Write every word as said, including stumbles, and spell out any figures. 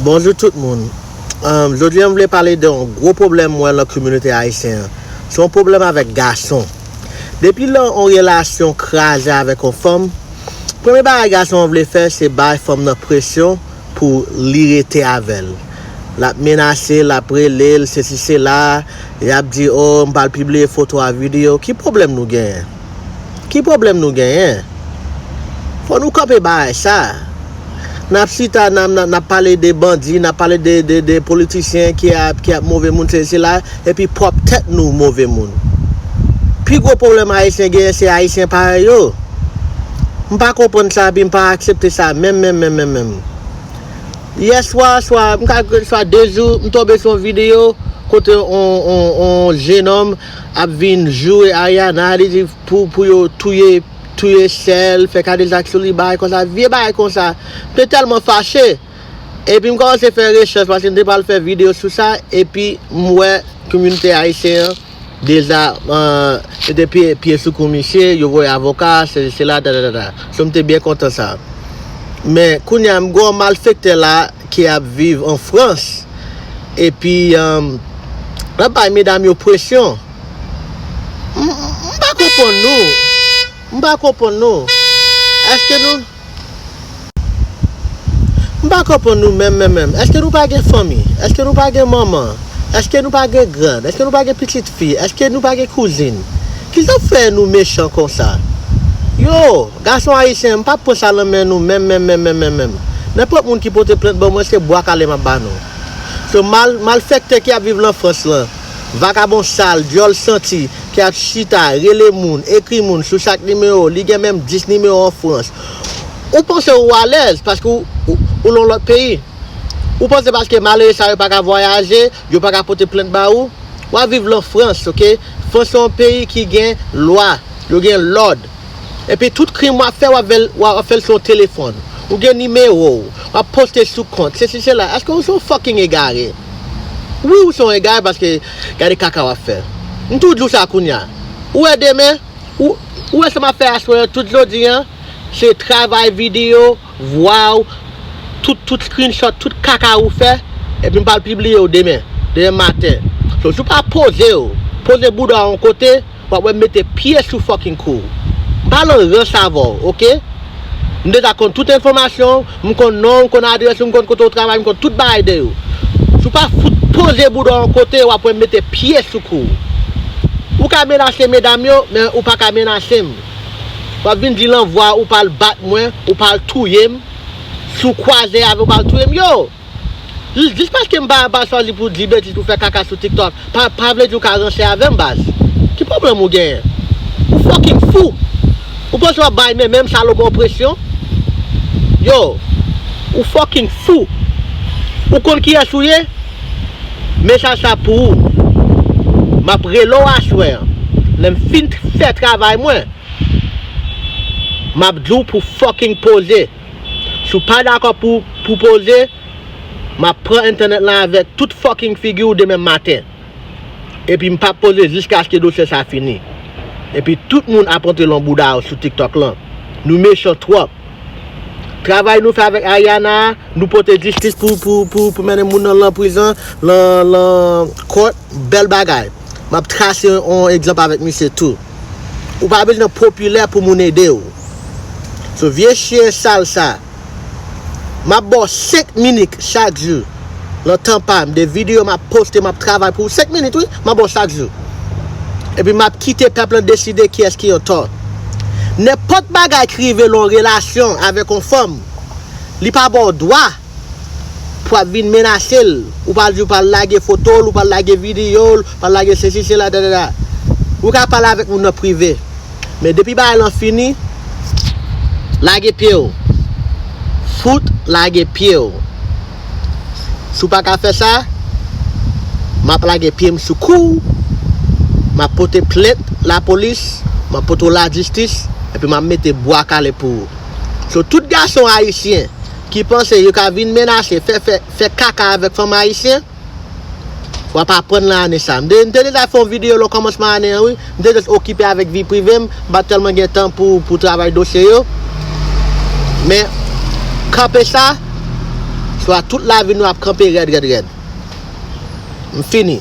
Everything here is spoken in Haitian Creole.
Bonjou tout moun. Ahn, jodi a, m vle pale de yon gwo pwoblèm m wè nan kominote ayisyen an. Se yon pwoblèm avèk gason. Depi lè yon relasyon kraze avèk yon fanm, premye bagay gason an vle fè, se bay fanm nan presyon pou li rete avè l. L ap menase l, l ap rele l, sesi sela, y ap di, "O, m pral pibliye foto a, videyo." Ki pwoblèm nou genyen? Ki pwoblèm nou genyen? Fò nou kanpe bagay sa. N ap chita, n ap, n ap, n ap pale de bandi, n ap pale de, de, de politisyen ki ap, ki ap move moun, se, se la, epi pwòp tèt nou move moun. Pi gwo pwoblèm ayisyen genyen, se ayisyen parèy yo. M pa konprann sa, epi m pa aksepte sa, menm, menm, menm, menm, menm. Yè swa, swa, m ka, swa de jou, m tonbe sou yon videyo kote on, on, on jenòm ap vin joure Ariana, li di pou, pou yo touye, touye sè l, fè kadejak sou li, bagay konsa, vye bagay konsa. M te tèlman fache. Epi m kòmanse fè rechèch, paske m te pral fè videyo sou sa, epi m wè kominote ayisyen an deja, eh, mete pye, pye sou kou misye, yo voye avoka, se, se la, da, da, da, da. So, m te byen kontan sa. Men, kounye a, m gen yon malfektè la ki ap viv an Frans, epi, eh, l ap bay medam yo presyon. M, m, m pa konprann nou. M pa konprann nou. Èske nou M pa konprann nou menm, menm, menm. Èske nou pa gen fanmi? Èske nou pa gen manman? Èske nou pa gen grann? Èske nou pa gen pitit fi? Èske nou pa gen kouzin? Kisa k fè nou mechan konsa? Yo, gason ayisyen, m p ap pran sa nan men nou menm, menm, menm, menm, menm, menm. Nenpòt moun ki pote plent ban mwen, se bwa kale m ap ba nou. Se mal, malfektè ki ap viv lan Frans lan, vakabon sal, dyòl santi, ki ap chita, rele moun, ekri moun sou chak nimewo, li gen menm dis nimewo an Frans. Ou panse ou alèz paske ou, ou, ou lan lòt peyi. Ou panse paske malere sa yo pa ka vwayaje, yo pa ka pote plent ba ou. W ap viv lan Frans, oke? Frans se yon peyi ki gen lwa, yo gen lòd. Epi tout krim w ap fè, w ap fè l, w ap fè l sou yon telefòn. Ou gen nimewo w, w ap poste sou kont, sesi sela. Èske ou se yon fucking egare? Wi, ou se yon egare paske gade kaka w ap fè. M tou di w sa kounye a. Ou wè demen, ou, ou wè sa m ap fè aswè an, tout jodi an, se travay videyo, vwa w, tout, tout screenshot, tout kaka ou fè, epi m pral pibliye w demen, demen maten. So, si w pa poze w, poze bouda w yon kote, w ap wè m mete pye sou fucking kou w. M pa lan rans avè w, oke? M deja konn tout enfòmasyon w, m konn non w, m konn adrès ou, m konn kote w travay, m konn tout bagay de ou. Si w pa fout poze bouda w yon kote, w ap wè m mete pye sou kou w. Ou ka menase medam yo, men ou pa ka menase m. W ap vin di lan vwa ou pral bat mwen, ou pral touye m. Si w kwaze avè m, ou pral touye m. Yo! Jis paske m pa, pa chwazi pou di betiz, pou fè kaka sou TikTok, pa, pa vle di w ka ranse avè m, baz. Ki pwoblèm ou genyen? Ou fucking fou! Ou panse w ap bay men menm Salomon presyon? Yo! Ou fucking fou! Ou konn kiyès ou ye? Mesaj sa pou ou. M ap rele w aswè an. Lè m fin fè travay mwen, m ap di w pou fucking poze. Si w pa dakò pou, pou poze, m ap pran entènèt lan avèk tout fucking figi w demen maten. Epi m p ap poze jiskaske dosye sa fini. Epi tout moun ap antre lan bouda w sou TikTok lan. Nou mechan twòp. Travay nou fè avèk Ariana a, nou pote jistis pou, pou, pou, pou mennen moun nan lan prizon, lan, lan kòt, bèl bagay. M ap trase yon egzanp avèk misye tou. Ou pa bezwen popilè pou moun ede w. So, vye chyen sal sa. M ap ba w senk minit chak jou. Nan tan pa m, de videyo m ap poste, m ap travay pou ou. Senk minit, wi, m ap ba w chak jou. Epi m ap kite pèp lan deside kiyès ki antò. Nenpòt bagay ki rive lan yon relasyon avèk yon fanm, li pa ba w dwa pou ap vin menase l. Ou pral di w pral lage foto l, ou pral lage videyo l, ou pral lage sesi, sela, da, da, da. Ou ka pale avèk moun nan prive. Men depi bagay lan fini, lage pye w. Fout lage pye w. Si w pa ka fè sa, m ap lage pye m sou kou w, m ap pote plent lapolis, m ap pote w lajistis, epi m ap mete bwa kale pou ou. So, tout gason ayisyen ki panse yo ka vin menase, fè, fè, fè kaka avèk fanm ayisyen, w ap aprann lan ane sa. M te, m te deja fè yon videyo lan kòmansman ane an, wi. M te jis okipe avèk vi prive m, m pa t tèlman gen tan pou, pou travay dosye yo. Men, kanpe sa, Swa tout lavi nou ap kanpe rèd, rèd, rèd. M fini.